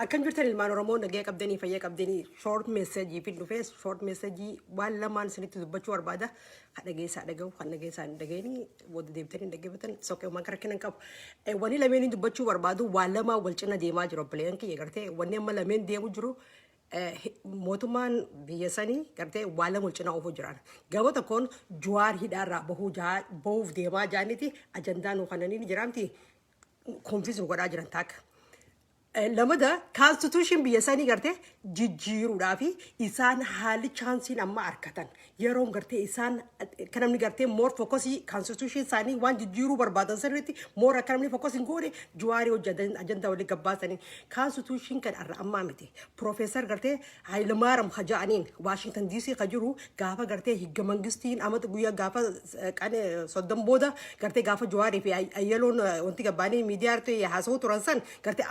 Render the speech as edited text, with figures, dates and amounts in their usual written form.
Akkam jirtan ilmaan Oromoo? Nagaya qabdanii, fayyaa qabdanii? Short message fi dhufee short message waan lamaan isinitti dubbachuu barbaada. Kan dhageessaa dhaga'u, kan dhageessaa hin dhageenyi booda deebitanii hin dhaggeeffatan soqee waan rakkina hin qabu. Wanni lameen dubbachuu barbaadu waan lamaa wal cina deemaa jiru, obboleeyyan kiyya. Gartee wanni amma lameen deemu jiru, mootummaan biyya sanii gartee waan lama wal cinaa oofuu jiran. Gama tokkoon Jawaar hidhaarraa bahuu bahuuf deemaa jaaniti ajandaa nu kananii ni jiraamti, confuse nu godhaa jiran taakka. Lamada constitution biyya sanii gartee jijjiiruudhaa fi isaan haalli chanceiin amma argatan yeroon gartee isaan kan namni gartee more focus constitution isaanii waan jijjiiruu barbaadan sirriitti more akka namni focus hin goone Jawaarii hojjetan ajandaa walii gabbaasanii. Constitution kan irra ammaa miti. Profeesar gartee Haayilamaaram Haja'aniin Waashingtan DC ka jiru gaafa gartee higga mangistiin amata guyyaa gaafa qane 30 booda gartee gaafa Jawaarii fi Ayyaloon wanti gabbaanii miidiyaa irratti haasa'uu turan san gartee